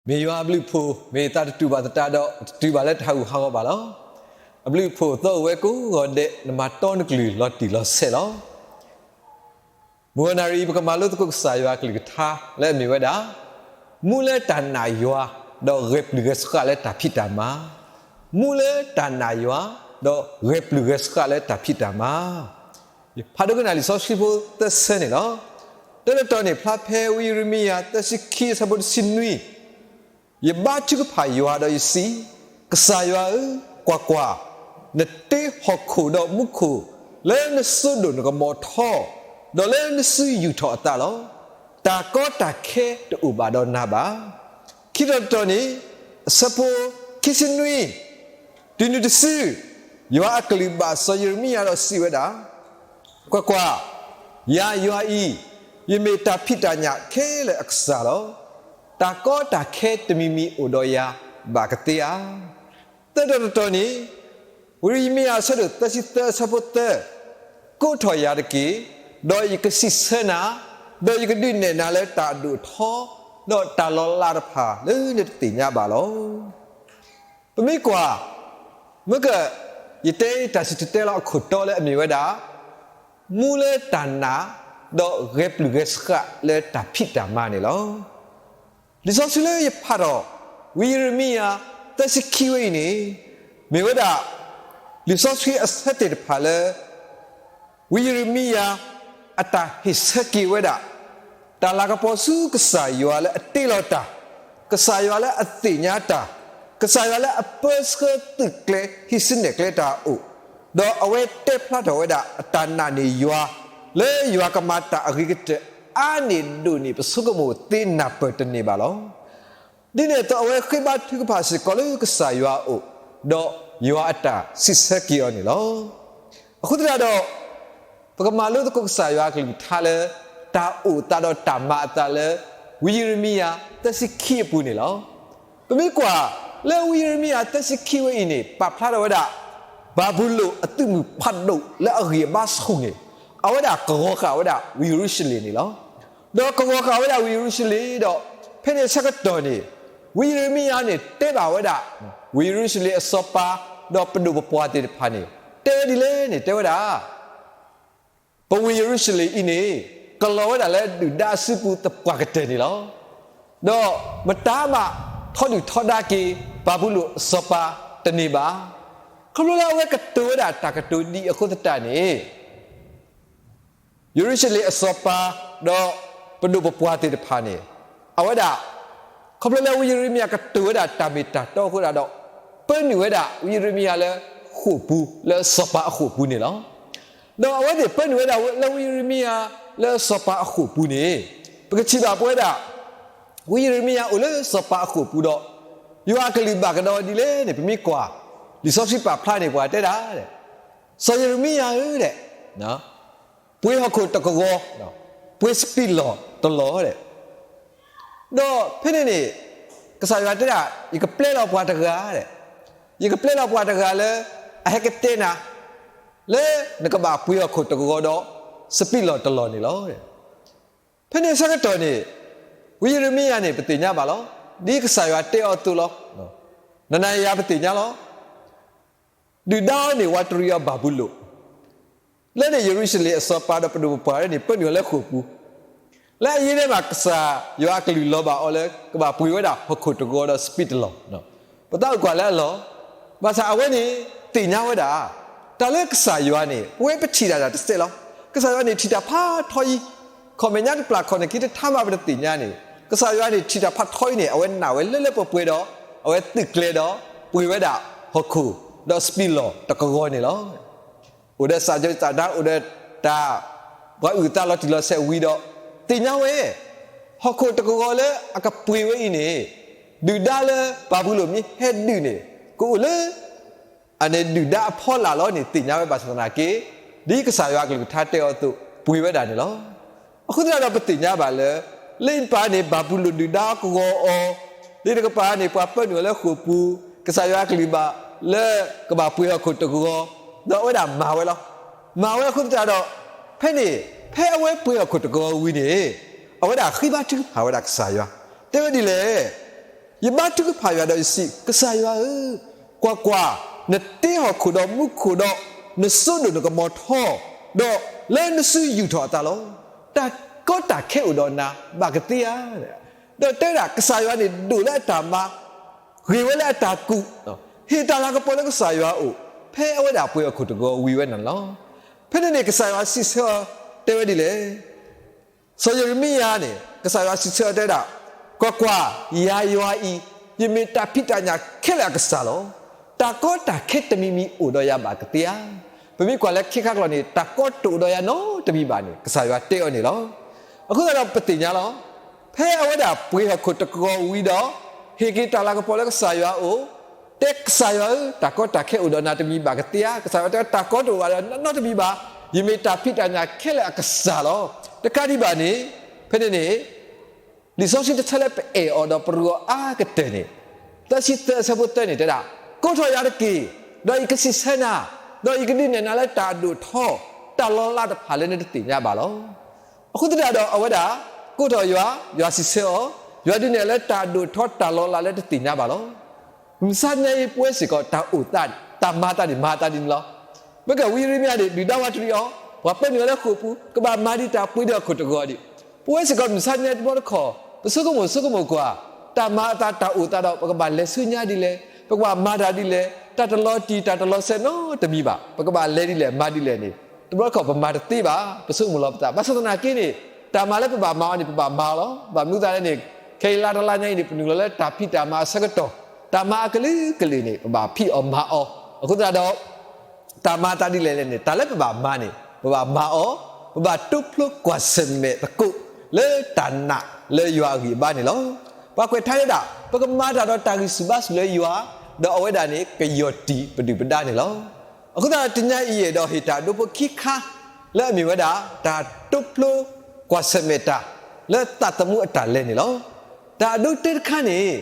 မ့ၢ်ယွၤအဘျုးအဖှိၣ်, မ့ၢ်သးတတူၢ်ဘၣ်သတးဒီး တတုၤဘၣ်လၢတၢ်ဟးဂူာ်ဟးဂီၤဘၣ်လီၤ. အဘျုးအဖှိၣ်သီအိၣ်ဝဲကိးဂီၤဒဲး, နမၤတီနကလုၢ်လီၤတံၢ်လီၤဆဲးလီၤ. မုၢ်ဂီၤနၣ်ရံၣ်အံၤ ပကမၤလိသကိးကစၢ်ယွၤအကလုၢ်ကထါလၢအမ့ၢ်ဝဲဒၣ်, မူလၢတၢ်နာ်ယွၤ, ဒီးဂဲၤပျုၢ်ဂဲၤဆှးလၢတၢ်ဖံးတၢ်မၤ. မူလၢတၢ်နာ်ယွၤ, ဒီးဂဲၤပျုၢ်ဂဲၤဆှးလၢတၢ်ဖံးတၢ်မၤ. ယဖးဒိကနၣ်လံာ်စီဆှံဖိသၢဆၢန့ၣ်လီၤ. တၢတတီၤန့ၣ် ဖျါဖဲဝံယံးရမံယၤ သၢဆံခံ အဆၢဖိတဆံနွံ, ယဘါထုကဖၣ်ယွၤဒီးယစံး, ကစၢ်ယွၤဧၢ, ကွၢ်ကွၢ်, နတ့ဟီၣ်ခိၣ်ဒီးမူခိၣ်လၢနစိဒိၣ်နကမီၤထီ, ဒီးလၢနစုယူာ်ထီၣ်အသးလီၤ. တၢ်ကီတၢ်ခဲတအိၣ်ဘၣ်ဒီးနၤဘၣ်. ခံတီၤတတီၤန့ၣ်, အဆၢဖိခံဆံနွံ, တုၤနုၤတစု, ယွၤအကလုၢ်ဘၣ်စီၤယံးရမံယၤဒီးစံးဝဲဒၣ်, ကွၢ်ကွၢ်, ယၤယွၤအံၤ, ယမ့ၢ်တၢ်ဖံးတၢ်ညၣ်ခဲလၢာ်အကစၢ်လီၤ. တၢ်ကီတၢ်ခဲတမံၤမံၤအိၣ်ဒီးယၤဘၣ်ကသ့ဧါ. သၢတီၤတတီၤန့ၣ်, ဝံယံးရမံယၤအဆၢဒိၣ်သၢဆံသၢ အဆၢဖိသၢ, ကိးထီၣ်ယၤတက့ၢ်, ဒီးယကစံးဆၢနၤ, ဒီးယကဒုးနဲၣ်နၤလၢတၢ်အဒိၣ်အထီ, ဒီးတၢ်လီၤလးတဖၣ်လၢနတသ့ၣ်ညါဘၣ်လီၤ. ပမ့ၢ်ကွၢ်, မ့ၢ်က, ယတဲတၢ်စံၣ်တဲၤတဲလီၤအခိၣ်တီလၢအမ့ၢ်ဝဲဒၣ်, မူလၢတၢ်နာ်, ဒီးဂဲၤပျုၢ်ဂဲၤဆှးလၢတၢ်ဖံးတၢ်မၤန့ၣ်လီၤ. လံာ်စီဆှံလၢယဖးထီၣ်, ဝံယံးရမံယၤ သၢဆံခံ ဝဲအံၤန့ၣ်, မ့ၢ်ဝဲဒၣ်, လံာ်စီဆှံအဆၢသ့ၣ်တဖၣ်လၢ ဝံယံးရမံယၤ အတၢ်ဟ့ၣ်ဆၢက့ၤဝဲဒၣ်, တၢ်လၤကပီၤဆူကစၢ်ယွၤလၢအတ့လီၤတၢ်, ကစၢ်ယွၤလၢအသ့ၣ်ညါတၢ်, ကစၢ်ယွၤလၢအပၢဆှၢသုးကျဲၤဟံးစုနဲၣ်ကျဲတၢ်အအိၣ်, ဒီးအဝဲတဲဖျါထီၣ်ဝဲဒၣ်အတၢ်နာ်န့ၢ်ယွၤ, လၢယွၤကမၤတၢ်အဂ့ၤကတၢၢ်အါန့ၢ်ဒိၣ်န့ၢ် ပဆိကမိၣ်သ့နၢ်ပၢၢ်တန့ၢ်ဘၣ်လီၤ. ဒ်န့ၣ်အသိးအဝဲဃ့ဘါထုကဖၣ်စ့ၢ်ကီးလၢကစၢ်ယွၤအအိၣ်, ဒီးယွၤအတၢ်စံးဆၢက့ၤအီၤန့ၣ်လီၤ. အဃိသတးဒီး, ပကမၤလိသကိးကစၢ်ယွၤအကလုၢ်ကထါလၢ တၢ်အိၣ်သးဒီးတၢ်မၤအသးလၢ ဝံယံးရမံယၤ သၢဆံခံ အပူၤန့ၣ်လီၤ. ပမ့ၢ်ကွၢ်, လၢဝံယံးရမံယၤ သၢဆံခံ ဝဲအံၤန့ၣ် ပာ်ဖျါထီၣ်ဝဲဒၣ်, ဘၤဘူလိၣ်အသုးမုၢ်ဖးဒိၣ်လၢအဂံၢ်အဘါဆူၣ်န့ၣ်, အဝဲဒၣ်ကဂီၤဃာ်ဝဲဒၣ်ဝ့ၢ်ယရူၤၡလ့ၣ်န့ၣ်လီၤ. ဒီးကဂီၤဃာ်ဝဲဒၣ်ဝ့ၢ်ယရူၤၡလ့ၣ်ဒီး, ဖဲန့ၣ်အဆၢကတီၢ်န့ၣ်, ဝံယံးရမံယၤန့ၣ်တဲဘၣ်ဝဲဒၣ်, ဝ့ၢ်ယရူၤၡလ့ၣ်အစီၤပၤ, ဒီးပဒိၣ်ပပှၢ်သ့ၣ်တဖၣ်န့ၣ်, တဲဝဲဒ်လဲၣ်န့ၣ် တဲဝဲဒၣ်, ပဝ့ၢ်ယရူၤၡလ့ၣ်အံၤန့ၣ်, ကလီၤဝဲဒၣ်လၢဒုၣ်ဒါအစုပူၤသပှၢ်ကတၢၢ်န့ၣ်လီၤ. ဒီးမတၤမးထီဒုၣ်ထီဒါက့ၤ ဘၤဘူလိၣ်အစီၤပၤတန့ၢ်ဘၣ်. ခီဖျိလၢအဝဲကတိၤဝဲဒၣ်တၢ်ကတိၤဒ်အံၤအဃိသတးန့ၣ်, ယရူၤၡလ့ၣ်အစီၤပၤ, ဒီးပဒိၣ်ပပှၢ်သ့ၣ်တဖၣ်န့ၣ်, အဝဲဒၣ်, ခီဖျိလၢဝံယံးရမံယၤကတိၤဝဲဒၣ်တၢ်မ့ၢ်တၢ်တီအဃိဒၣ်ဒီး, ပၢနုာ်ဝဲဒၣ်ဝံယံးရမံယၤလၢဃိာ်ပူၤ, လၢစီၤပၤအဃိာ်ပူၤန့ၣ်လီၤ. ဒီးအဝဲသ့ၣ်ပၢနုာ်ဝဲဒၣ်လၢဝံယံးရမံယၤလၢစီၤပၤအဃိာ်ပူၤန့ၣ်, ပကထံၣ်ဘၣ်ပဝဲဒၣ်, ဝံယံးရမံယၤအိၣ်လၢစီၤပၤအဃိာ်ပူၤဒီး, ယွၤအကလုၢ်ဘၣ်ကဒီးဒ်လဲၣ်န့ၣ် ပမ့ၢ်ကွၢ်, လံာ်စီဆှံပာ်ဖျါန့ၣ် ပှၤတဲဒၣ်, စီၤယံးရမံယၤဧၢ, ပှ့ၤဟီၣ်ခိၣ်တကဝီၤ, ပှ့ၤစပံးလီၢ်တလီၢ်, ဒီးဖဲန့ၣ်န့ၣ်, ကစၢ်ယွၤတဲဒၣ်, ယကပျဲလီၤပှၤတဂၤ, ယကပျဲလီၤပှၤတဂၤလၢအဟဲကတဲနၤ, လၢနကဘၣ်ပှ့ၤဟီၣ်ခိၣ်တကဝီၤဒီး, စပံးလီၢ်တလီၢ်န့ၣ်လီၤ. ဖဲန့ၣ်အဆၢကတီၢ်န့ၣ်, ဝံယံးရမံယၤန့ၣ် ပသ့ၣ်ညါဘၣ်လီၤ. ဒ်ကစၢ်ယွၤတဲအီၤအသိးလီၤ. နၤယၤပသ့ၣ်ညါလီၤ. ဒုၣ်ဒါအံၤန့ၣ် ဝးတရံးအီၤဘၤဘူလိၣ်, လၢန့ၣ်ယရူၤၡလ့ၣ်အစီၤပၤဒီးပဒိၣ်ပပှၢ်န့ၣ် ပၢနုာ်အီၤလၢဃိာ်ပူၤ, လၢအယံၤန့ၣ်မး ကစၢ်ယွၤအကလုၢ်လီၤဘၣ်အီၤလၢ ကဘၣ်ပှ့ၤဝဲဒၣ်ဟီၣ်ခိၣ်တကဝီၤဒီးစပံးတလီၢ်, ပသးအိၣ်ကွၢ်လၢအလီၢ်, ဘၣ်ဆၣ်အဝဲန့ၣ်သ့ၣ်ညါဝဲဒၣ်, တၢ်လၢကစၢ်ယွၤန့ၣ် ပဝဲပထံၣ်တၢ်တၢ်တစဲးလီၤ. ကစၢ်ယွၤန့ၣ်ထံၣ်တၢ်ဖးထီအံၤ, ခီမဲာ်ညါတပျၢ်ခီၣ်န့ၣ် ခံတထါမးပတသ့ၣ်ညါန့ၣ်, ကစၢ်ယွၤန့ၣ်ထံၣ်တၢ်ဖးထီအံၤန့ၣ် အဝဲနာ်ဝဲလၢလၢပှဲၤပှဲၤဒီး, အဝဲသုးကျဲၤဒီး, ပှ့ၤဝဲဒၣ်ဟီၣ်ခိၣ်ဒီးစပံးလီၢ်တကဝီၤန့ၣ်လီၤ. အိၣ်ဒီးစးဒၢစးဒါ အိၣ်ဒီးတၢ်, ပှၤအုၣ်အသးလီၤတံၢ်လီၤဆဲးဝံၤဒီး, သ့ၣ်ညါဝဲ, ဟီၣ်ခိၣ်တကဝီၤလၢအကပှ့ၤဝဲအံၤန့ၣ်, ဒုၣ်ဒါလၢဘၤဘူလိၣ်မ့ၢ်ဟဲဒုးန့ၣ်, ကအိၣ်လၢ အန့ၣ်ဒုၣ်ဒါအဖီလာ်လီၤန့ၣ် သ့ၣ်ညါဝဲဘၣ်ဆၣ်သနာ်က့, ဒ်ကစၢ်ယွၤအကလုၢ်ကထါတဲအီၤအသိး ပှ့ၤဝဲဒၣ်န့ၣ်လီၤ. အဃိသတးဒီးပသ့ၣ်ညါဘၣ်လၢ, လၢတကပၤန့ၣ် ဘၤဘူလိၣ်ဒုၣ်ဒါကဝီၤအီၤ, လၢတကပၤန့ၣ် ပှၤပၢနုာ်အီၤလၢဃိာ်ပူၤ, ကစၢ်ယွၤအကလုၢ်ဘၣ်လၢကဘၣ်ပှ့ၤဟီၣ်ခိၣ်တကဝီၤ, ဒီးအဝဲဒၣ်မၤဝဲလီၤ. မၤဝဲအဃိသတးဒီး, ဖဲန့ၣ်, ဖဲအဝဲပှ့ၤဟီၣ်ခိၣ်တကဝီၤဝံၤန့ၣ်, အဝဲဒၣ်ဃ့ဘါထုကဖၣ်ဝဲဒၣ်ကစၢ်ယွၤ, တဲဝဲဒ်လဲၣ်, ယဘါထုကဖၣ်ယွၤဒီးယစံး, ကစၢ်ယွၤဧၢ, ကွၢ်ကွၢ်, နတ့ဟီၣ်ခိၣ်ဒီးမူခိၣ်ဒီး, နစိဒိၣ်နကမီၤထီ, ဒီးလၢနစုယူာ်ထီၣ်အသးလီၤ. တၢ်ကီတၢ်ခဲအိၣ်ဒီးနၤ ဘၣ်ကသ့ဧါ. ဒီးတဲဝဲဒၣ် ကစၢ်ယွၤန့ၣ်ဒိၣ်လၢအတၢ်မၤ, ဂ့ၤဝဲလၢအတၢ်ကူၣ်, ဟ့ၣ်တၢ်လၤကပီၤလၢကစၢ်ယွၤအအိၣ်, ဖဲအဝဲဒၣ်ပှ့ၤဟီၣ်ခိၣ်တကဝီၤဝံၤဝဲန့ၣ်လီၤ. ဖဲန့ၣ်န့ၣ် ကစၢ်ယွၤစံးဆၢအီၤတဲဝဲဒ်လဲၣ်. စီၤယံးရမံယၤန့ၣ် ကစၢ်ယွၤစံးဆၢအီၤတဲဝဲဒၣ်, ကွၢ်ကွၢ်, ယၤယွၤအံၤ, ယမ့ၢ်တၢ်ဖံးတၢ်ညၣ်ခဲလၢာ်အကစၢ်လီၤ. တၢ်ကီတၢ်ခဲတမံၤမံၤအိၣ်ဒီးယၤဘၣ်ကသ့ဧါ. ပမ့ၢ်ကွၢ်လၢခ့ခါကျိာ်န့ၣ် တၢ်ကီတအိၣ်ဒီးယၤနီတမံၤဘၣ်န့ၣ် ကစၢ်ယွၤတဲအီၤန့ၣ်လီၤ. အဃိသတးဒီးပသ့ၣ်ညါလီၤ. ဖဲအဝဲဒၣ်ပှ့ၤဟီၣ်ခိၣ်တကဝီၤဝံၤဒီး ဟ့ၣ်က့ၤတၢ်လၤကပီၤလၢကစၢ်ယွၤအအိၣ်, တဲကစၢ်ယွၤဧၢ, တၢ်ကီတၢ်ခဲအိၣ်ဒီးနၤတမံၤဘၣ်ကသ့ဧါ. ကစၢ်ယွၤတဲ တၢ်ကီတအိၣ်ဘၣ်ဒီးနနီတမံၤဘၣ်, ယမ့ၢ်တၢ်ဖံးတၢ်ညၣ်ခဲလၢာ်အကစၢ်လီၤ. တကးဒံးဘၣ်န့ၣ်, ဖဲန့ၣ်န့ၣ် လံာ်စီဆှံတဆၢလၢပအဲၣ်အီၤဒီးပရူးအီၤအါကတၢၢ်န့ၣ်, သၢဆံသၢအဆၢဖိသၢန့ၣ်တဲဒၣ်, ကိးထီၣ်ယၤတက့ၢ်, ဒီးယကစံးဆၢနၤ, ဒီးယကဒုးနဲၣ်နၤလၢတၢ်အဒိၣ်အထီ, တၢ်လီၤလးတဖၣ်လၢနတသ့ၣ်ညါဘၣ်လီၤ. အဃိသတးဒီးအဝဲဒၣ် ကိးထီၣ်ယွၤ, ယွၤစံးဆၢအီၤ, ယွၤဒုးနဲၣ်လၢတၢ်အဒိၣ်အထီ တၢ်လီၤလးလၢတသ့ၣ်ညါဘၣ်လီၤ. မုၢ်ဆါညါအံၤပဝဲစ့ၢ်ကီး တၢ်အိၣ်သး, တၢ်မၤသးန့ၣ် မၤသးဒ်န့ၣ်လီၤ. မ့ၢ်ကဝံယံးရမံယၤန့ၣ် ဒုၣ်ဒါဝးတရံးအီၤ, ပှၤပၢနုာ်အီၤလၢဃိာ်ပူၤ, ကဘၣ်မၤဒံးတၢ်ပှ့ၤဒံးဟီၣ်ခိၣ်တကဝီၤဒံး. ပဝဲစ့ၢ်ကီးမုၢ်ဆါညါတဘျီတခီၣ် ပဆိကမိၣ်ဆိကမိၣ်ကွၢ်, တၢ်မၤအသးတၢ်အိၣ်သးဒီး ပကဘၣ်လဲၤဆူညါဒ်လဲၣ်, ပကဘၣ်မၤတၢ်ဒ်လဲၣ်, တၢ်တလီၤတံၢ်တၢ်တလီၤဆဲးနီတမံၤဘၣ်, ပကဘၣ်လဲၤဒ်လဲၣ်မၤဒ်လဲၣ်န့ၣ် တဘျီတခီၣ်ပမၤတသ့ဘၣ်, ပဆိကမိၣ်လီၤပသး. ဘၣ်ဆၣ်သနာ်က့န့ၣ် တၢ်မၤလၢပဘၣ်မၤအီၤန့ၣ် ပဘၣ်မၤအီၤလီၤ. ဘၣ်မနုၤအဃိသတးလဲၣ်န့ၣ် ခဲအံၤလါတလါညါအံၤန့ၣ် ပနုာ်လီၤလၢတၢ်ဖံးတၢ်မၤအဆၢကတီၢ်, တၢ်မၤအကလုာ်ကလုာ်န့ၣ် ပဘၣ်ဖံးအီၤမၤအီၤ. အဃိသတးဒီး တၢ်မၤသးဒ်လဲၣ်လဲၣ်န့ၣ် တၢ်လၢပဘၣ်မၤန့ၣ် ပဘၣ်မၤအီၤ, ပဘၣ်တိဖျိကွၢ်ဆၢၣ်မဲာ်သကိးလၢတၢ်နာ်လၢယွၤအဂံၢ်အဘါန့ၣ်လီၤ. ပှၤကွဲးထါတဲဒၣ် ပကမၤတၢ်ဒီးတၢ်ဂံၢ်ဆူၣ်ဘါဆူၣ်လၢယွၤ, ဒီးအဝဲဒၣ်န့ၣ် ကယီၢ်တံၢ်ပဒုၣ်ပဒါန့ၣ်လီၤ. အဃိသတးဒီးတနံၤအံၤအဲၣ်ဒိးဟ့ၣ်တၢ်ဒိဖိခံခါ လၢအမ့ၢ်ဝဲဒၣ် တၢ်တိဖျိကွၢ်ဆၢၣ်မဲာ်တၢ် လၢသးသမူအတၢ်လဲၤန့ၣ်လီၤ. တၢ်အဒိတၢတခါန့ၣ်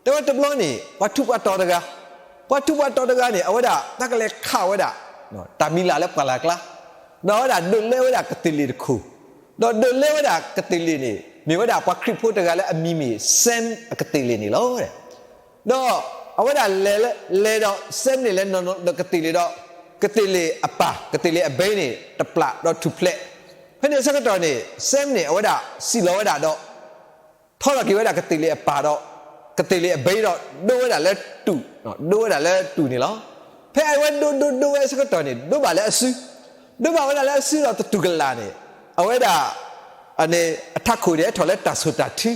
တဲဝဲတဘျီန့ၣ် ပှၤထူးပှၤတီၤတဂၤ, ပှၤထူးပှၤတီၤတဂၤန့ၣ် အဝဲဒၣ်တၢ်ကလဲၤခးဝဲဒၣ် တၢ်မံၤလၢ်လၢပှၢ်လၢ်ကျါ, ဒီးအဝဲဒၣ်ဒုးလဲဝဲဒၣ်ကသ့ၣ်လ့ၣ်တခိၣ်, ဒီးဒုးလဲဝဲဒၣ်ကသ့ၣ်လ့ၣ်န့ၣ် မ့ၢ်ဝဲဒၣ်ပှၤခရံာ်ဖိတဂၤလၢအမံၤမ့ၢ် Sam အကသ့ၣ်လ့ၣ်န့ၣ်လီၤ. ဒီးအဝဲဒၣ်လဲၤ, လဲၤဒီး Sam န့ၣ်လဲၤနီၤဒီးကသ့ၣ်လ့ၣ်ဒီး ကသ့ၣ်လ့ၣ်အပၢ်, ကသ့ၣ်လ့ၣ်အဘဲန့ၣ် တပျၢ်ဒီးထူၣ်ဖျဲး, ဖဲန့ၣ်အဆၢကတီၢ်န့ၣ် Sam န့ၣ် အဝဲဒၣ်စံၣ်လီၤဝဲဒၣ်ဒီး ထီထီၣ်က့ၤဝဲဒၣ်ကသ့ၣ်လ့ၣ်အပၢ်ဒီး ကသ့ၣ်လ့ၣ်အဘဲဒီး ဒိဝဲဒၣ်လၢတူၢ်, ဒိဝဲဒၣ်လၢတူၢ်န့ၣ်လီၤ. ဖဲအဝဲဒိဒိဒိဝဲအဆၢကတီၢ်န့ၣ် ဒိဘၣ်လၢအစု, ဒိဘၣ်ဝဲဒၣ်လၢအစုဒီးသတူၢ်ကလာ်န့ၣ် အဝဲဒၣ် အထးခိၣ်န့ၣ် ဟဲထီၣ်လၢတၢ်ဆိၣ်တၢ်ထု,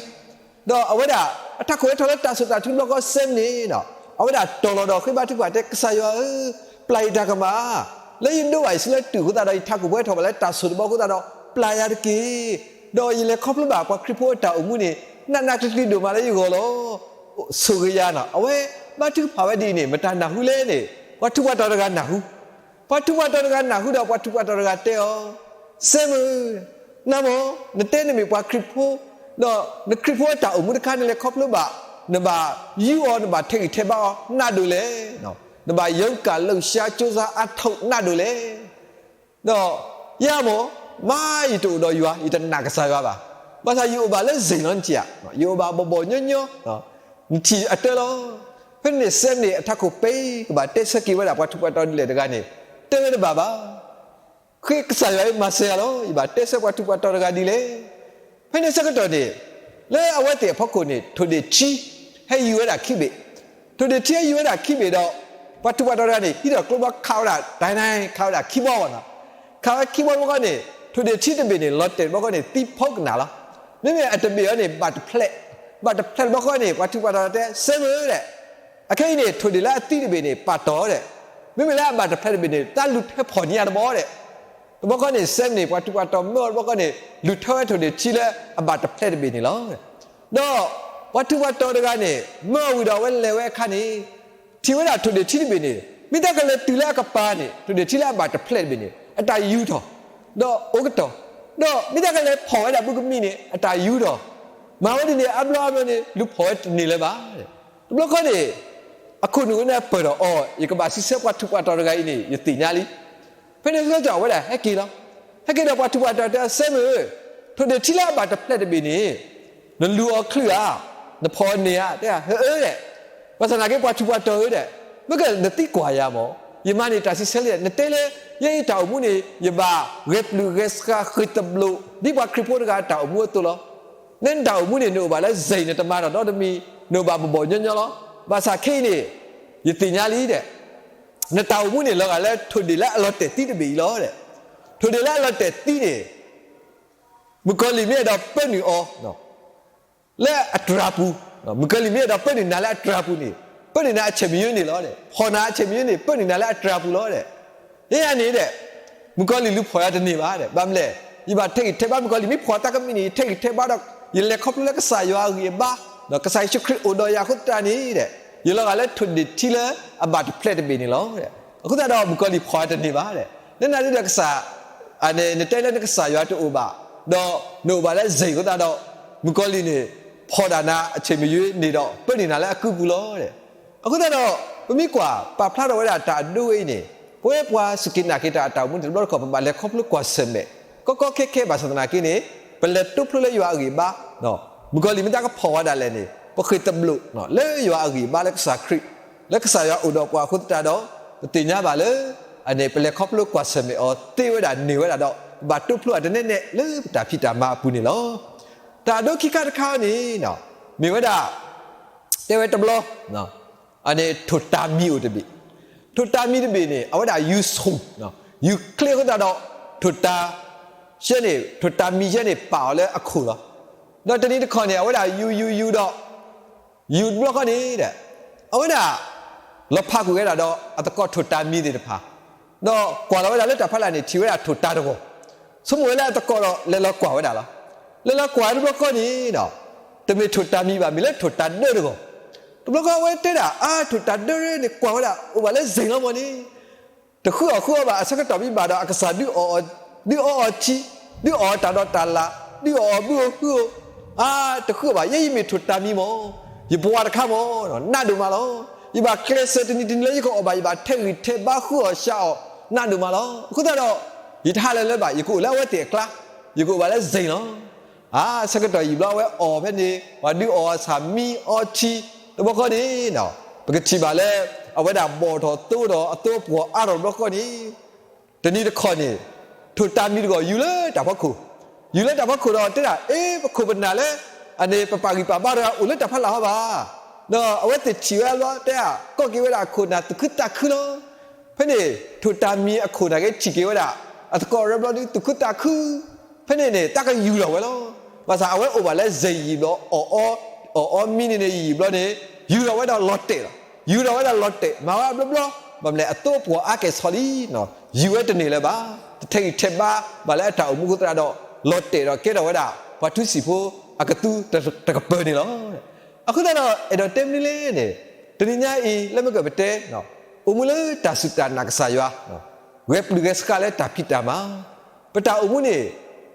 ဒီးအဝဲဒၣ် အထးခိၣ်ဟဲထီၣ်လၢတၢ်ဆိၣ်တၢ်ထုတဘျီဃီ Sam န့ၣ်ဒီး အဝဲဒၣ်တီၤလီၤဒီးဃ့ဘါထုကဖၣ်တဲ ကစၢ်ယွၤဧၢ, ပျၢ်ယတၢ်ကမၣ်, လၢယဒိဘၣ်အံၤဆူလၢတူၢ်အဃိသတးဒီး ယထးခိၣ်ပှဲၤထီၣ်ဘၣ်လၢတၢ်ဆိၣ်တဘျီအဃိသတးဒီး ပျၢ်ယၤတက့ၢ်. ဒီးယလဲၤခီဖျိဘၣ်ပှၤခရံာ်ဖိအတၢ်အိၣ်မူန့ၣ် နးနးကျံၤကျံၤဒိၣ်မးလၢယဂီၢ်လီၤ. ဆိၣ်ဂ့ၤယၤနီၤ. အဝဲဘါထုကဖၣ်ဝဲဒ်အံၤန့ၣ် မတၤနၢ်ဟူလဲၣ်န့ၣ် ပှၤထူးပှၤတီၤတဂၤနၢ်ဟူ, ပှၤထူးပှၤတီၤတဂၤနၢ်ဟူဒီး ပှၤထူးပှၤတီၤတဂၤတဲအီၤ, Sam ဧၢ, နၢ်မၢ်, နတဲနမ့ၢ်ပှၤခရံာ်ဖိ, ဒီးနခရံာ်ဖိအတၢ်အိၣ်မူတခါ နလဲၤခီဖျိဘၣ်, နဘၣ်ယူးအီၤ, နဘၣ်ထဲးဂံၢ်ထဲးဘါအီၤ နးဒိၣ်လဲၣ်. နဘၣ် ယုံးကၣ်လၢၢ်ရှါ ကၠိစါအါထိး နးဒိၣ်လဲၣ်. ဒီးယၤမၢ်, မ့ၢ်ယတအိၣ်ဒီးယွၤ ယတနာ်ကစၢ်ယွၤဘၣ်. ဘၣ်ဆၣ်ယအိၣ်ဘၣ်လၢစ့ၣ်လီၤ နထံၣ်ဧါ, ယအိၣ်ဘၣ်ဘီၣ်ဘီၣ်ညီညီ, နထံၣ်အတၢ်လီၤ. ဖဲန့ၣ် Sam န့ၣ် အထးခိၣ်ပဲ ကဘၣ်တဲဆၢက့ၤဝဲဒၣ် ပှၤထူးပှၤတီၤဒ်လဲၣ်တဂၤန့ၣ် တဲဝဲတဘၣ်ဘၣ်. ဃ့ကစၢ်ယွၤအံၤမၤစၢၤယၤလီၤ, ယဘၣ်တဲဆၢပှၤထူးပှၤတီၤတဂၤဒ်လဲၣ်. ဖဲန့ၣ်ဆၢကတီၢ်န့ၣ် လၢအဝဲသ့ၣ်အဖီခိၣ်န့ၣ် ထိၣ်ဒ့ၣ်ထံ ဟဲယူၤဝဲဒၣ်ခံဘ့ၣ်, ထိၣ်ဒ့ၣ်ထံဟဲယူၤဝဲဒၣ်ခံဘ့ၣ်ဒီး ပှၤထူးပှၤတီၤတဂၤန့ၣ် ဟံးထီၣ်ကျိဘီခးဝဲဒၣ် ဒဲဒဲ ခးဝဲဒၣ်ခံဘီဘၣ်နီၤ. ခးဝဲခံဘီတဘျီဃီန့ၣ် ထိၣ်ဒ့ၣ်ထံတဘ့ၣ်န့ၣ် လီၤတဲာ်တဘျီဃီန့ၣ် သံဖီကနၣ်လီၤ. မ့မ့ၢ်အတဘ့ၣ်အံၤန့ၣ် ဘၣ်တဖျဲး, ဘၣ်တဖျဲးတဘျီဃီန့ၣ် ပှၤထူးပှၤတီၤတဲ Sam ဧၢ ဒဲး, အခဲအံၤန့ၣ် ထိၣ်ဒ့ၣ်လၢအသံတဘ့ၣ်န့ၣ် ပာ်တီၢ်ဒဲး, မ့မ့ၢ်လၢအဘၣ်တဖျဲးတဘ့ၣ်န့ၣ် သးလူၤထွဲဖီၣ်န့ၢ်ယၤတဘျီဒဲး. တဘျီဃီန့ၣ် Sam န့ၣ် ပှၤထူးပှၤတီၤမၢအီၤတဘျီဃီန့ၣ် လူၤထွဲဝဲထိၣ်ဒ့ၣ်ထံလၢအဘၣ်တဖျဲးတဘ့ၣ်န့ၣ်လီၤ. ဒီးပှၤထူးပှၤတီၤတဂၤန့ၣ် မၢအီၤဝံၤဒီးအဝဲလဲၤဝဲအခါန့ၣ် ထံၣ်ဝဲဒၣ်ထိၣ်ဒ့ၣ်ထံတဘ့ၣ်န့ၣ် မ့ၢ်တၢ်ကလဲၤတုၤလၢအကပၤန့ၣ် ထိၣ်ဒ့ၣ်ထံလၢအဘၣ်တဖျဲးတဘ့ၣ်န့ၣ် အတၢ်ယူၤထီၣ်, ဒီးအိၣ်ကတီၢ်, ဒီးမ့ၢ်တၢ်ကလဲၤဖီၣ်ဝဲဒၣ်ဘူးကမံၤန့ၣ် အတၢ်ယူၤထီၣ်, မၤဝဲဒ်န့ၣ်အါဘျီအါဘျီန့ၣ် လူၤဖီၣ်ဝဲတန့ၢ်လၢၤဘၣ်. တဘျီဃီန့ၣ် အခိၣ်နူာ်ဝဲန့ၣ်ပၢၢ်ထီၣ်အီၤ, ယကဘၣ်စံးဆၢပှၤထူးပှၤတီၤတဂၤအံၤန့ၣ် ယသ့ၣ်ညါလံ. ဖဲန့ၣ်ဆၢကတီၢ်အဝဲဒၣ်ဟဲက့ၤလီၤ. ဟဲက့ၤဒီးပှၤထူးပှၤတီၤတဲ Sam ဧၢ, ထိၣ်ဒ့ၣ်ထံလၢအဘၣ်တဖျဲးတဘ့ၣ်န့ၣ် နလူၤအီၤချုဧါ. နဖီၣ်အီၤန့ၢ်ဧါ, တဲ ဟၢအၢ ဒဲး, ဘၣ်ဆၣ်သနာ်က့ ပှၤထူးပှၤတီၤဧၢ ဒဲး, မ့ၢ်ကနသံကွၢ်ယၤမး, ယမၤန့ၢ်တၢ်ဆံးဆဲလံ, နတဲလၢ ယဲအံၤတၢ်အိၣ်မူန့ၣ် ယဘၣ်ဂဲၤပျုၢ်ဂဲၤဆှးဃ့ၢ်တဘျိး ဒ်ပှၤခရံာ်ဖိတဂၤအတၢ်အိၣ်မူအသိးလီၤ. လၢနတၢ်အိၣ်မူန့ၣ် နအိၣ်ဘၣ်လၢ စ့ၣ် နတမၤတၢ်ဒီတမံၤ, နအိၣ်ဘၣ်ဘီၣ်ဘီၣ်ညီညီလီၤ. ဘၣ်ဆၣ်ခဲအံၤန့ၣ် ယသ့ၣ်ညါလံ ဒဲး, နတၢ်အိၣ်မူန့ၣ် လီၤဂာ်လၢထိၣ်ဒ့ၣ်လၢအလီၤတဲာ်သံတဘ့ၣ်အံၤလီၤ ဒဲး. ထိၣ်ဒ့ၣ်လၢအလီၤတဲာ်သံန့ၣ် မုၣ်ကီၤလံၢ်မ့ၢ်အဲၣ်ဒိးပၢနုာ်အီၤ လၢအတြၤပူၤ, မုၣ်ကီၤလံၢ်မ့ၢ်အဲၣ်ဒိးပၢနုာ်နၤလၢအတြၤပူၤန့ၣ်, ပၢနုာ်နၤအဆဲးမ့ၢ်ယွၤန့ၣ်လီၤ ဒဲး, ဖီၣ်နၤအဆဲးမ့ၢ်ယွၤန့ၣ် ပၢနုာ်နၤလၢအတြၤပူၤလီၤ ဒဲး. ယဲယၤန့ၣ် ဒဲး, မုၣ်ကီၤလံၢ်လူၤဖီၣ်ယၤတန့ၢ်ဘၣ် ဒဲး, ဘၣ်မနုၤလဲၣ်, ယဘၣ်ထဲးဂံၢ်ထဲးဘါ မုၣ်ကီၤလံၢ်မ့ၢ်ဖီၣ်တၢ်ကမံးန့ၣ် ယထဲးဂံၢ်ထဲးဘါဒီး ယလဲၤခီဖျိလၢကစၢ်ယွၤအဂံၢ်အဘါ, ဒီးကစၢ်ယ့ၣ်ၡူးခရံာ်အိၣ်ဒီးယၤအဃိသတးန့ၣ် ဒဲး, ယလီၤဂာ်လၢထိၣ်ဒ့ၣ်ထံလၢအဘၣ်တဖျဲးတဘ့ၣ်န့ၣ်လီၤ ဒဲး. အဃိသတးဒီး မုၣ်ကီၤလံၢ်ဖီၣ်ယၤတန့ၢ်ဘၣ် ဒဲး, လၢနၤဒ်ဒီးကစၢ် နတဲလၢနကစၢ်ယွၤတအိၣ်ဘၣ်, ဒီးနအိၣ်ဘၣ်လၢ စ့ၣ် အဃိသတးဒီး မုၣ်ကီၤလံၢ်န့ၣ် ဖီၣ်ဒၣ်နၤအဆဲးမ့ၢ်ယွၤန့ၣ်ဒီး ပၢနုာ်နၤလၢအကုပူၤလီၤ ဒဲး. အဃိသတးဒီး ပမ့ၢ်ကွၢ်ပာ်ဖျါထီၣ်ဝဲဒၣ်တၢ်အဒိအံၤန့ၣ်, ပဝဲပှၤစူၢ်က့ၤနာ်က့ၤတၢ်အတၢ်အိၣ်မူန့ၣ် တဘျီတခီၣ် ပဘၣ်လဲၤခီဖျိကွၢ်ဆၢၣ်မဲာ် ကီကီခဲခဲ ဘၣ်ဆၣ်သနာ်က့န့ၣ် ပလဲၤတိဖျိလၢယွၤအဂံၢ်အဘါ, မုၣ်ကီၤလံၢ်မ့ၢ်တၢ်ကဖီၣ်ဝဲဒၣ်လဲာ်န့ၣ် ပဃ့ၢ်တဘျိး လၢယွၤအဂံၢ်အဘါလၢကစၢ်ခရံာ်, လၢကစၢ်ယွၤအိၣ်ဒီးပှၤအဃိသတးဒီး ပသ့ၣ်ညါဘၣ်လၢ ပလဲၤခီဖျိကွၢ်ဆၢၣ်မဲာ်အီၤသ့ဝဲဒၣ်န့ၢ်ဝဲဒၣ်ဒီး ပဘၣ်တိဖျိအတနဲၣ်နဲၣ်လၢပတၢ်ဖံးတၢ်မၤအပူၤန့ၣ်လီၤ. တၢ်အဒိခံခါတခါန့ၣ် မ့ၢ်ဝဲဒၣ် တဲဝဲတဘျီ ထိၣ်တၤမံၤအိၣ်တဘ့ၣ်, ထိၣ်တၤမံၤတဘ့ၣ်န့ၣ် အဝဲဒၣ်ယူၤဆိၣ်, ယူၤချ့အဃိသတးဒီး ထိၣ်တၤ ယဲန့ၣ် ထိၣ်တၤမံၤယဲန့ၣ် ပာ်အီၤလၢအခိၣ်လီၤ. ဒီးတနံၤတခီန့ၣ် အဝဲဒၣ်ယူၤယူၤယူၤဒီး ယူၤတဘျီဃီန့ၣ် အဝဲဒၣ် လီၤဖးကွံာ်ဝဲဒၣ်ဒီး အသကိးထိၣ်တၤမံၤသ့ၣ်တဖၣ်, ဒီးကွၢ်လီၤဝဲဒၣ်လၢတၢ်ဖီလာ်န့ၣ် ထံၣ်ဝဲဒၣ်ထိၣ်တၤတဂီၢ်, ဆိကမိၣ်ဝဲလၢအသကိးဒီး လဲၤလီၤကွၢ်ဝဲဒၣ်လီၤ. လဲၤလီၤကွၢ်တဘျီဃီန့ၣ် တမ့ၢ်ထိၣ်တၤမံၤဘၣ်, မ့ၢ်လၢထိၣ်တၤဒၢတဂီၢ်. တဘျီဃီအဝဲတဲဒၣ် အါ ထိၣ်တၤဒၢန့ၣ် ကွၢ်ဝဲဒၣ် အိၣ်ဘၣ်လၢ စ့ၣ် လီၤမးန့ၣ် တဃုအီၣ်ဃုအီဘၣ်, အဆၢကတီၢ်မ့ၢ်ဘၣ်ဒီး အကစၢ်ဒုးအီၣ်အီၤ, ဒုးအီအီၤထံ, ဒုးအီၣ်အီၤတၢ်ဒီးတၢ်လၣ်, ဒုးအီၣ်အီၤဘုဧိၤဟုဧိၤ, အါ တဃုအီဘၣ်, ယဲယမ့ၢ်ထိၣ်တၤမံၤမး, ယပှၤတခါမး, နးဒိၣ်မးလီၤ. ယဘၣ်ကျဲးစၢးတနံၤတနံၤလၢယကအီၣ်ဘၣ်, ယဘၣ်ထဲးဂံၢ်ထဲးဘါဃုအီၣ်ဆှးအီၣ်, နးဒိၣ်မးလီၤ. အဃိသတးဒီး ယတဟးလၢၤလၢၤဘၣ်, ယကအိၣ်လၢအဝဲသ့ၣ်အကျါ, ယကအိၣ်ဘၣ်လၢ စ့ၣ် လီၤ. အါ ဆၢကတီၢ်ယံာ်ဘျီ အဝဲအီၣ်ဖဲန့ၣ် ပှၤဒုးအီၣ်အီဆၣ်မံအီထံ, တဘျီဃီန့ၣ် ပကထံၣ်ဘၣ်လၢ အဝဲဒၣ်ဘီၣ်ထီၣ်သိဒီးအသိအပှီၢ်အါထီၣ်တဘျီဃီန့ၣ်, တနံၤတခီန့ၣ် ထိၣ်တၤမံၤတဂီၢ်ယူၤလၢတၢ်ဖီခိၣ်, ယူၤလၢတၢ်ဖီခိၣ်ဒီးတဲဒၣ် အ့ ပခိၣ်ပနၢ်လၢ အန့ၣ် ပပာ်ဂံၢ်ပာ်ဘါတဂၤအိၣ်လၢတၢ်ဖီလာ်ဟီဘၣ်. ဒီးအဝဲသ့ၣ်ထံၣ်ဝဲအဘျီ တဲဒၣ် ကိးက့ၤဝဲဒၣ်အခိၣ်နၢ်သူၣ်ခုသးခုလီၤ. ဖဲန့ၣ် ထိၣ်တၤမံၤအခိၣ်နၢ်က့ ထံၣ်က့ၤဝဲဒၣ် အသကိးရဲဘျီဒုး သူၣ်ခုသးခု, ဖဲန့ၣ်န့ၣ် တၢ်ကယူၤထီၣ်ဝဲလီၤ. ဘၣ်ဆၣ်အဝဲအိၣ်ဘၣ်လၢ စ့ၣ် ယံာ်ဘျီ အီၣ်အီ, အီၣ်အီမံန့ၣ်န့ၣ် ယံာ်ဘျီန့ၣ် ယူၤထီၣ်ဝဲဒၣ်လီၤတဲာ်လီၤ. ယူၤထီၣ်ဝဲဒၣ်လီၤတဲာ် မၤဝဲအဘျီဘျီ, ဘၣ်မနုၤလဲၣ် အသိအပှီၢ်အါကဲၣ်ဆိးလံ, ယူၤဝဲတန့ၢ်လၢၤဘၣ်. တထဲးဂံၢ်ထဲးဘါဘၣ်လၢအတၢ်အိၣ်မူအဃိသတးဒီး လီၤတဲာ်ဒီးကဲထီၣ်ဝဲဒၣ် ပှၤထူစံာ်ဖိအကသူတကပၤန့ၣ်လီၤ. အဃိသတးဒီး အဲၣ်ဒိးတဲမနုၤလဲၣ်န့ၣ်, တနံၤညါအံၤ လၢမ့ၢ်ကပတဲ အိၣ်မူလၢတၢ်စူၢ်တၢ်နာ်ကစၢ်ယွၤ, ဂဲၤပျုၢ်ဂဲၤဆှးလၢတၢ်ဖံးတၢ်မၤ, ပတၢ်အိၣ်မူန့ၣ်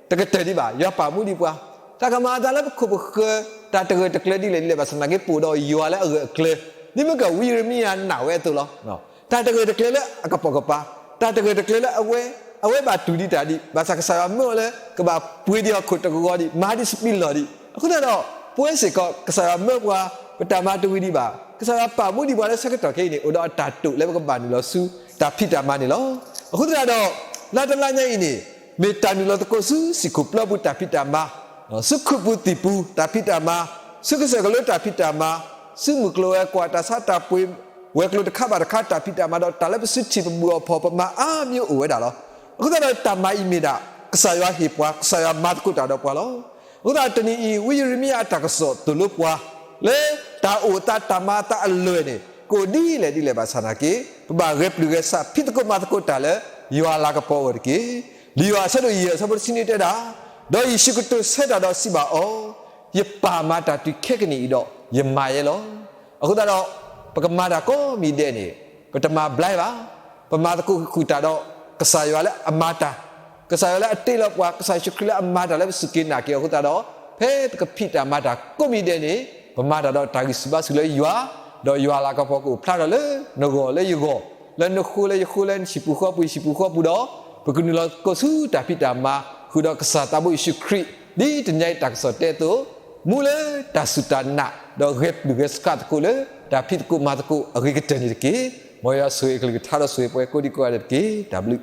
တကတၢၢ်ဒံးဘၣ်, ယွၤပာ်မူဒံးပှၤ, တၢ်ကမၤအသးလၢပခိၣ်ပဃၢၤ တၢ်တဂၢၢ်တကျၢၤဒ်လဲၣ်ဒ်လဲၣ် ဘၣ်ဆၣ်သနာ်က့ ပအိၣ်ဒီးယွၤလၢအဂၢၢ်အကျၢၤ, ဒ်မ့ၢ်ကဝံယံးရမံယၤနာ်ဝဲအသိးလီၤ. တၢ်တဂၢၢ်တကျၢၤလၢအကပိာ်ကပၤ, တၢ်တဂၢၢ်တကျၢၤလၢအဝဲ, အဝဲဘၣ်တူၢ်ဒံးတၢ်ဒံး, ဘၣ်ဆၣ်ကစၢ်ယွၤမၢအီၤလၢ ကဘၣ်ပှ့ၤဒံးဟီၣ်ခိၣ်တကဝီၤဒံး, မၤဒံးစပံးလီၢ်ဒံး, အဃိသတးဒီး ပဝဲစ့ၢ်ကီး ကစၢ်ယွၤမၢပှၤ, ပတၢ်မၤတဝံၤဒံးဘၣ်, ကစၢ်ယွၤပာ်မူဒံးပှၤလၢဆၢကတီၢ်ခဲအံၤန့ၣ် အိၣ်ဒီးအတၢ်တိာ်လၢပကဘၣ်နုာ်လီၤဆူ တၢ်ဖံးတၢ်မၤန့ၣ်လီၤ. အဃိသတးဒီး လါတလါညါအံၤန့ၣ် မ့ၢ်တၢ်နုာ်လီၤသကိးဆူစံၣ်ခိၣ်ပျီပူၤတၢ်ဖံးတၢ်မၤ, ဆူခရံာ်ပူၤသံၣ်ပူၤတၢ်ဖံးတၢ်မၤ, ဆူကစၢၢ်ကလိတၢ်ဖံးတၢ်မၤ, ဆူမုၢ်ကျိၤဝဲၤကွာ်တၢ်ဆါတၢ်ပှ့ၤ, ဝဲၤကျိၤတခါဘၣ်တခါတၢ်ဖံးတၢ်မၤဒီး တၢ်လၢပစုထံၣ်ပဘူးအဖီၣ် ပမၤအါမံၤအိၣ်ဝဲဒၣ်လီၤ. အဃိသတးဒီးတၢ်မၤအံၤမ့ၢ်ဒၣ် ကစၢ်ယွၤဟ့ၣ်ပှၤ, ကစၢ်ယွၤမၤသကိးတၢ်ဒီးပှၤလီၤ. အဃိသတးဒီးတနံၤအံၤ ဝံယံးရမံယၤအတၢ်ကစီၣ်သိၣ်လိပှၤ လၢတၢ်အိၣ်သးတၢ်မၤအသးအလွဲၢ်န့ၣ် ကအိၣ်ဒ်လဲၣ်ဒ်လဲၣ်ဘၣ်ဆၣ်သနာ်က့ ပဘၣ်ဂဲၤပျုၢ်ဂဲၤဆှး ဖံးသကိးမၤသကိးတၢ်လၢယွၤအလၤကပီၤအဂီၢ်တက့ၢ်. လံာ်ယိၤဟၣ်အဆၢဒိၣ်ယဲၢ်အဆၢဖိတဆံနွံတဲဒၣ်, ဒီးယ့ၣ်ၡူးကတိၤဆၢတၢ်ဒီးစံးဘၣ်အီၤ, ယပၢ်မၤတၢ်တုၤခဲကနံၣ်အံၤဒီး ယမၤယဲလီၤ. အဃိသတးဒီး ပကမၤတၢ်ကိးမံၤဒဲးန့ၣ် ပတမၤဘျါဘၣ်. ပမၤသကိးဃုာ်တၢ်ဒီး ကစၢ်ယွၤလၢအမၤတၢ်, ကစၢ်ယွၤလၢအတ့လီၤပှၤ, ကစၢ်ယ့ၣ်ၡူးခရံာ်လၢအမၤတၢ်လၢပစူၢ်က့ၤနာ်က့ၤအဃိသတးဒီး ဖဲပကဖံးတၢ်မၤတၢ်ကိးမံၤဒဲးန့ၣ် ပမၤတၢ်ဒီးတၢ်ဂံၢ်ဆူၣ်ဘါဆူၣ်လၢယွၤ, ဒီးယွၤအလၤကပီၤကအိၣ်ဖျါထီၣ်လၢနဂီၢ်လၢယဂီၢ်, လၢနဃိလၢယဃိလၢနဟံၣ်ပူၤဃီပူၤယဟံၣ်ပူၤဃီပူၤဒီး ပကနုာ်လီၤသကိးဆူတၢ်ဖံးတၢ်မၤ ဃုာ်ဒီးကစၢ်သးဘိယ့ၣ်ၡူးခရံာ်, ဒ်တနံၤအံၤတၢ်ကစီၣ်တဲအသိး, မူလၢတၢ်စူၢ်တၢ်နာ် ဒီးဂဲၤဒုးဂဲၤဆှးသကိးလၢ တၢ်ဖံးသကိးမၤသကိးအဂ့ၤကတၢၢ်န့ၣ်တက့ၢ်. မ်ယွၤဆိၣ်ဂ့ၤအကလုၢ်ကထါဒီးဆိၣ်ဂ့ၤပှၤကိးဒံကိးဂၤဒဲးတက့ၢ်. တၢ်ဘျုး